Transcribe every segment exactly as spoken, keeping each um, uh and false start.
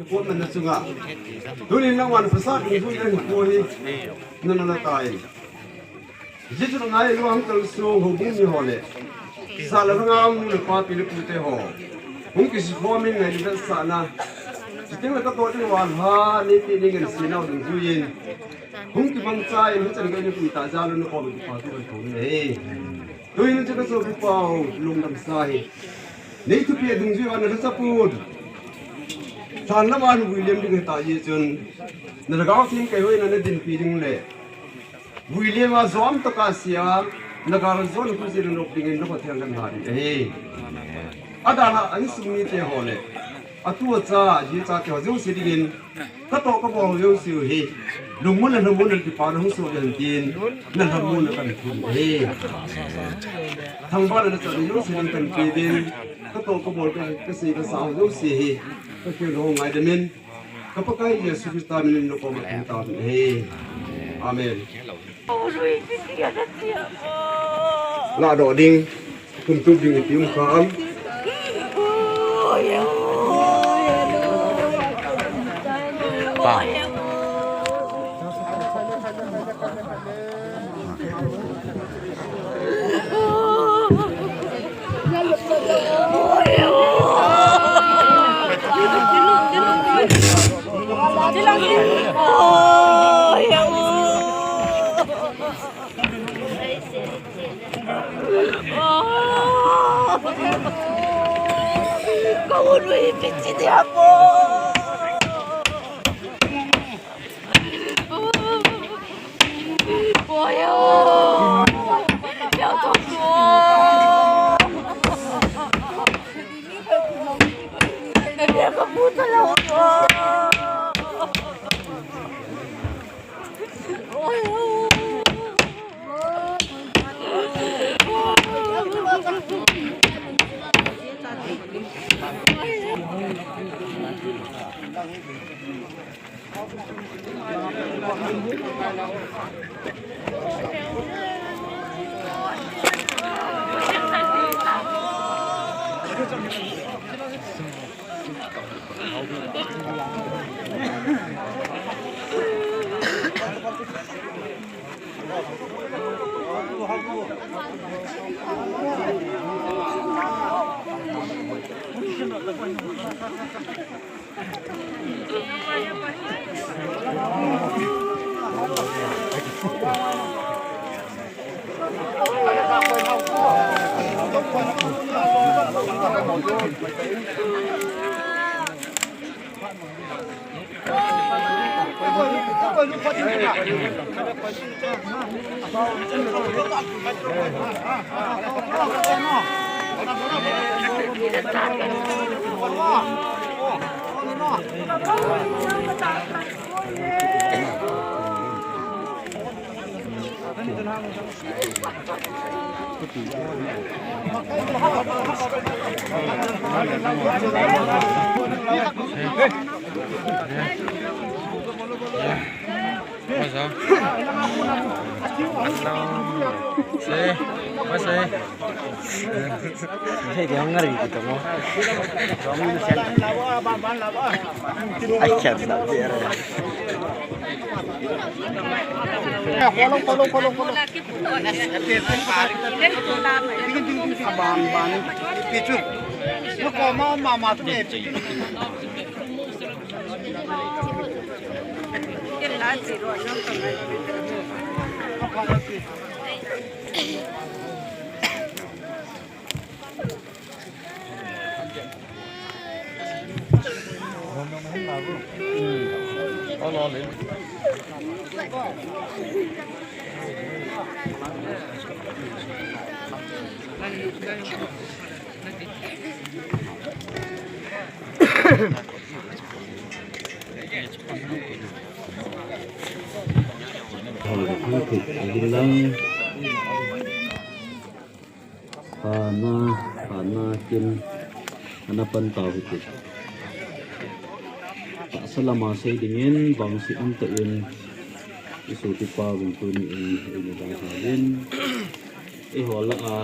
Kot man na chunga. Tunin nangman pasal in tui na ko hi. Nana la tai. Jitu ngai lo ang tal so ho bung ni ho le. Sa la nga ang nu le pa pi le pu te ho. Hung kisi form in ngai le sa na. Jitu la ka to ni wa ha ni ti ni ngan si na dungjuiyin. Hung kimangcha in chan ngai ni pu ta ja lo na ko pi pa tu ko ni. Tuin chu ka sopi pau lungdam sa hi. Nei thupi a dungjuiya na la chapun. Than lama nu William ding ta ye chun. Na lhagao thim kei hoina na dinpi ding le. William a jom to ka sia. Na gar jon khu jin nok dingin na ko thang kan ha ding. Eh. Adana an sum ni te ho le. Atu acha, ji cha te ho jouse dingin. Ka to ka bol jouse hi. Lungmon le lungmon le kipa na hung so yan tin. Na lungmon na kan thun hi. Thangba na cha jouse ding kan pe din. Ka to ka bol ka, ka sei ka sa jouse hi. Ka ke lo ngai da min. Ka Pakai Jesu Christa min lo ko ma tin ta hi. Amen. La do ding. Kum tup ding i pium kha am. Pa. Hey, dia ngari kita mo. Ai, siap, siap, siap. Follow, follow, follow, follow. Ban, ban. Pichu. Mama, mama, tu. Hana, hana kin, hana pan tau hiti. Tahsa lama sei dingin, vangset umtah in, i sopipa vung tuni in, i ni dang ha in. Eiho lah a,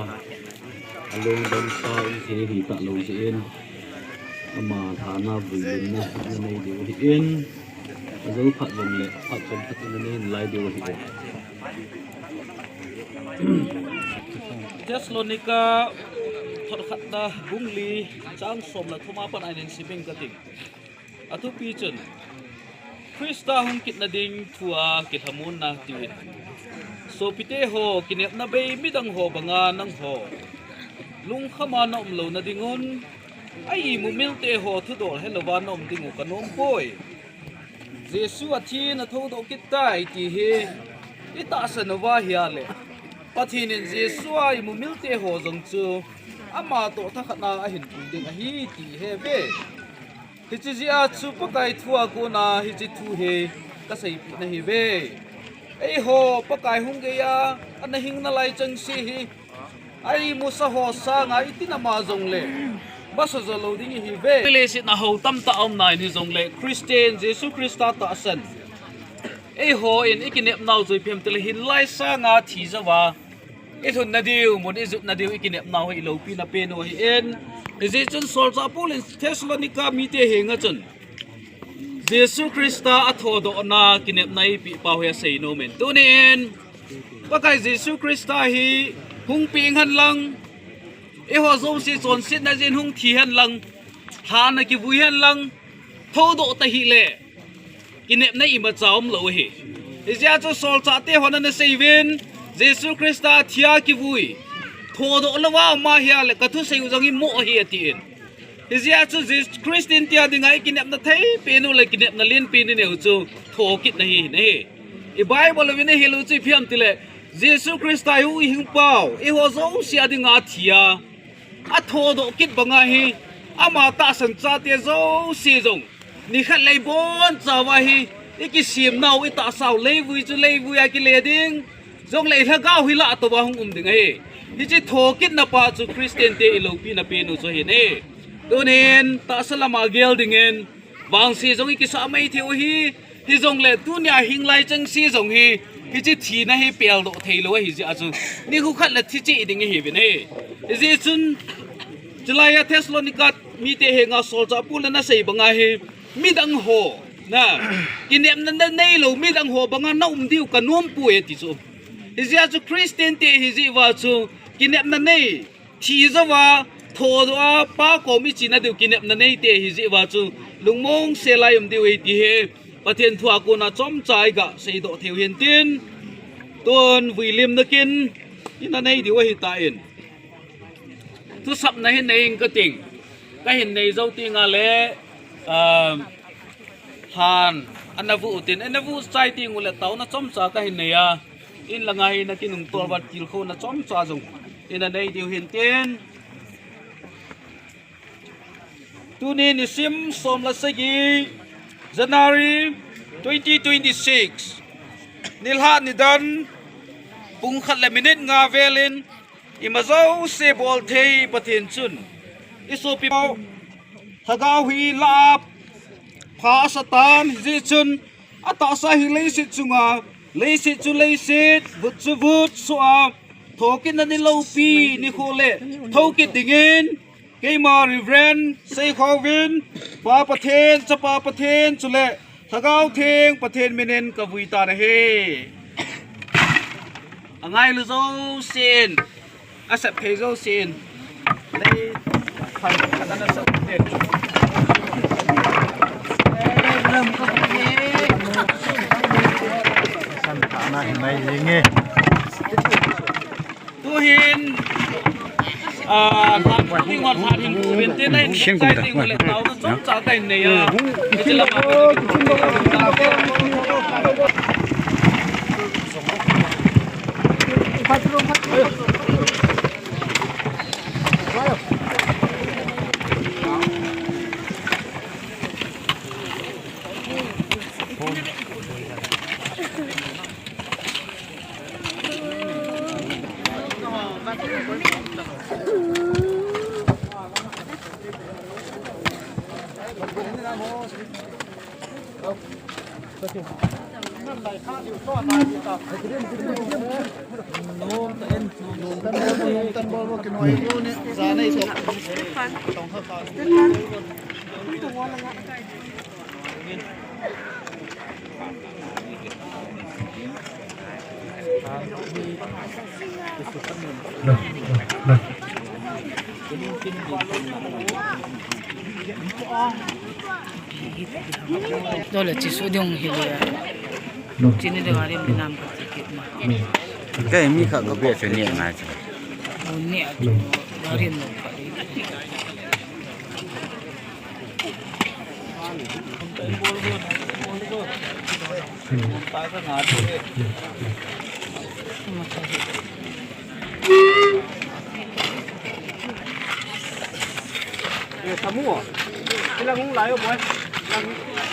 alungdam sa in thei hi talou jeh in. Ama lhana vuilimna na nei diu ahin, ajou phat jongle phat chomkhat na nei lai diu ahi. Thessalonica thot khatna bung li chang som le thum a pat a hin siming kating. Athupi chun Christa hung kitna ding thua kilhamonna tiu ahi. Sopite ho, kinepna bei midang ho banga nangho lungkhama na um louna dingun, a imu milte ho thudol helouva na um diu kanom poi. Jesu athin athoudoh kit tai ti hi itahsan uva ahile, Pathen in Jesu a imu milte ho jong chu ama toh thakhat a ahin pui ding ahi ti ihet uve. Hiche jeh a chu Pakai thu a kona hiche thu hi kaseipeh nahi uve. Eiho Pakai hung geiya ana hing nalai chengse hi, a imusa ho sanga itin ama jongle masa jo lou ding ihi uve. Leiset a hou tamtah aum nai hijongle Christian Jesu Christa tahsan, eiho in ikinepnau chu ipi ham itile hinlai sanga thi jouva ilhun nadiu, mun ijot nadiu ikinepnau hi iloupina pen u ahin. Hijeh chun solchah Paul in Thessalonica mite henga chun Jesu Christa athodohna kinepna eipeh pau hi asei nom in. Tunin Pakai Jesu Christa hi hung peng hen lang, eiho jouse chonsetna jeh in hung thi hen lang, lhan a kivui hen lang, thoudoh tahih le kinepna imacha umlou ahi. Hijeh a chu solchahte hon ana sei uvin, Jesu Christa thia kivui thodoh louva um ahile kathusei u jong imoh ahi atin. Hijeh a chu Christian te dinga ikinepna thei pen u le kinepna lenpen inei u chu thokit nahi ahi. I Bible uvin ahil u chu ipi ham itile, Jesu Christa hi huhhingpau, eiho jouse a dinga athia, athodoh kit banga hi, ama tahsan chate jouse jong nikhat le ibonchauva hi ikisemnau, itahsau leivui chu leivui a kile ding, jongle ilhagao hi lah touva hung um ding ahi. Hiche thokitna pa chu Christian te iloupina pen u chu ahi. Tunin tahsa lama gel dingin vangse jong ikisah mai thei u ahi. Hijongle tunia hinglai chengse jong hi hiche thina hi peldoh theilou ahijeh a chu nikho khat le thi cheh ding ihiuvin ahi. Hijeh chun chulai a Thessalonica mite henga solchah Paul in ana sei banga hi, midang ho, na, kinepna na neilou midang ho banga na um diu kanom poi ati chu. Hijeh a chu Christian te hijeh uva chu kinepna nei, thi jouva thodoh a Pa kom ichena diu kinepna neite hijeh uva chu lungmong sel a i um diu ahi ti hi Pathen thu a kona chomcha iga seidoh thei u hintin, tun vuilimna kin ina nei diu ahitan, thusapna hin nei ing kating, kahin nei jou tengle, ah, lhan ana vuh utin, ana vuh chai tengule taona chomcha kahin nei a, in langa hi nakinungtol uva tilkhouna chomcha jong ina nei diu hintin. Tuni nisim som le sagi, January twenty twenty-six, nilhah nidan pung khat le minute nga velin ima jouse bolthei Pathen chun isopi pau lhagao hi lah a pha asatan, hijeh chun atahsa hi leiset chunga, leiset chu leiset, vut chu vut soh a, thokitna ni loupi nikho le thoukit dingin keima Reverend Seikhouvin, Pa Pathen, Chapa Pathen chule Lhagao Theng Pathen minin kavui tan ahi. Angailu jousen, asep thei jousen, lei phan khat ana sep thei. San thana hin mai jing e. Tuhin, ah, lhan ding vat lhan hin uvin te na hin chai ding u le taona chomcha kahin nei a. Dole chi su ding hi le. Chini de gari mi nam ka ti kit ma. Kai mi kha ka ko chu ni ngai chu. Ni a tu gari no ka. Eh, Samu, silang hung lai o, boy. Silang,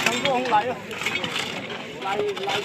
silang hung lai o. Lai, lai.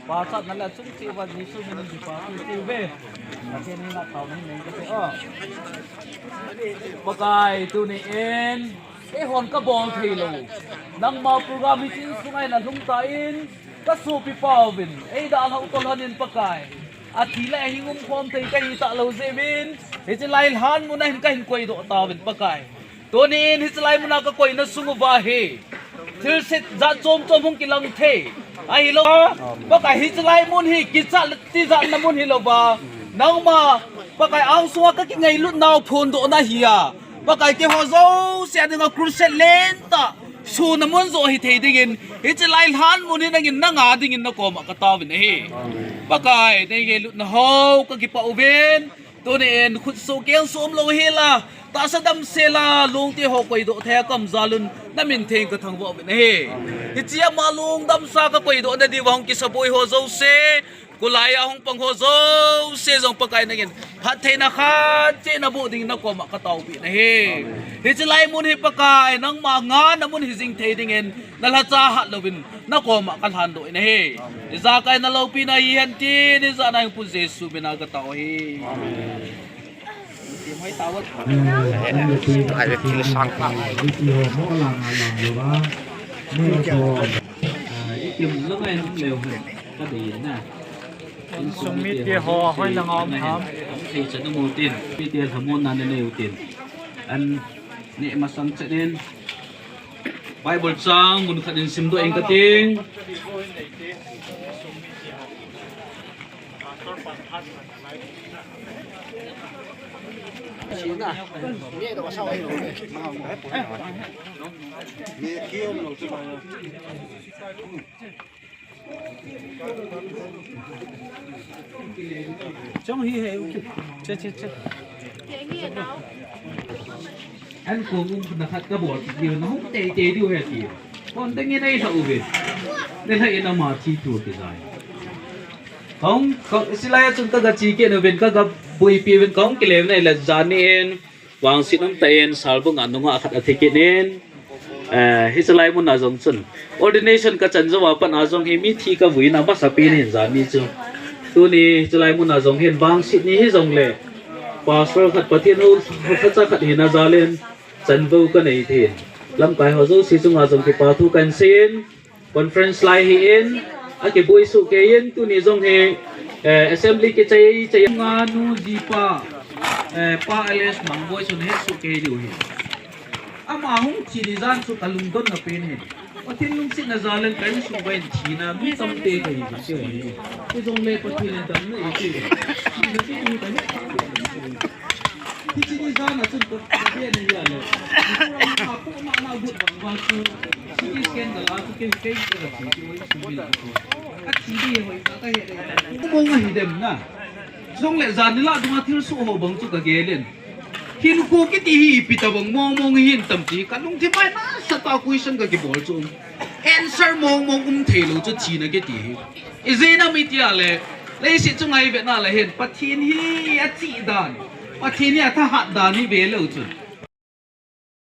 Pachatna le achung cheh uva Jesu minin kipa thu cheh uve. Pathen henga taona hin nei kate o. Pakai, tuni in eihon kabol thei lou, nangma program hiche insunga hin alhung tan, kasopi pauvin eidalhau tolhon in Pakai, athi le ahing umkhom thei kahi talou jeh uvin, hiche lai lhan muna hin kahin koidoh tauvin Pakai. Tuni in hiche lai muna kakoina sung uva hi thilse jat chom chom hung kilang thei ahilou. Pakai, hiche lai mun hi kichat le tijatna mun hilouva, nangma Pakai angsunga kakingailutnau phondohna ahi a, Pakai keiho jouse a dinga crusade lentah suna mun joh hithei dingin, hiche lai lhan mun hi nangin nanga dingin nakoma kataovin ahi. Pakai, nei ngailutna ho kakipah uvin, tuni in khutsoh kengsoh umlou hela, tahsa damsela lungte ho koidoh thei a kaum jal un, namin theng kathangvah uvin ahi. Hiche ama lungdamsa kakoidohna diuva hung kisaboi ho jouse, kholai a hung pang ho jouse jong Pakai nangin phattheina khat cheh naboh dingin nakoma kataopeh nahi. Hiche lai mun hi Pakai nangma ngana mun hijing thei dingin nalhacha hat louvin nakoma kalhandoh in ahi. Ijakai naloupina hihen tin ijat nahin Pu Jesu mina katao ahi. Insung mite ho hoilanga um ham? Mite lhamonna nanei utin. An neh masang chet in Bible chang mun khat in simdoh ing kating. Chong hi he, okay. Che, che, che. An kong um na khat kabol diu, nahung teitei diu ahi ti. Kon dang in eilha uvin. Neilha in ama thi thu kijai. Kahung, ka, silai a chun kagache kit uvin, kagaboipi uvin, kahung kile uvin ahile janhi in vangset umtah in salbung a nungah khat athi kit in, eh, hiche lai mun a jong chun ordination kachan jou a pat a jong hi mithi kavui na masapen in janhi chu. Tuni hiche lai mun a jong hin vangset ni hijongle pastor khat Pathen hou, houkhatcha khat hina jal in chanvou kanei thei in, lamkai ho jouse chunga jong kipa thu kahin sei in, conference lai hi in, akiboi soh kei in, tuni jong hi, eh, assembly kichai chai nganu jipa, eh, Pa Alex Mangboi chun het soh kei diu ahi. Ama hung thi ni jan chu kalungdonna pen ahi. Pathen lungsetna jal in ka insung uva in thina mi tamtah kahi jing keu ahi. Hijongle Pathen in damna eipeh. Thina chu kahet thei. Hiche ni jana chun ka, ka ve ni ya le. Ni ko rang na ko ma na gut bang bang chu. C T scan ka la chu kei, kei ka la chu chu chu chu. A thi di hoi ka ka he. Ko mong a hi dem na. Jong le jan ni la dunga thil su ho bang chu ka ge len. Hin ko kiti hi pi ta bang mong mong hin tam ti. Ka lungthim ai na sa ta question ka ki bol chu. Answer mong mong um thei lo chu thi na kiti hi. Ijeh inem iti a le. Leiset chunga i ve na le hin. Pathen hi a chi dan. Pathen hi a thahat dan hi ve leu chun.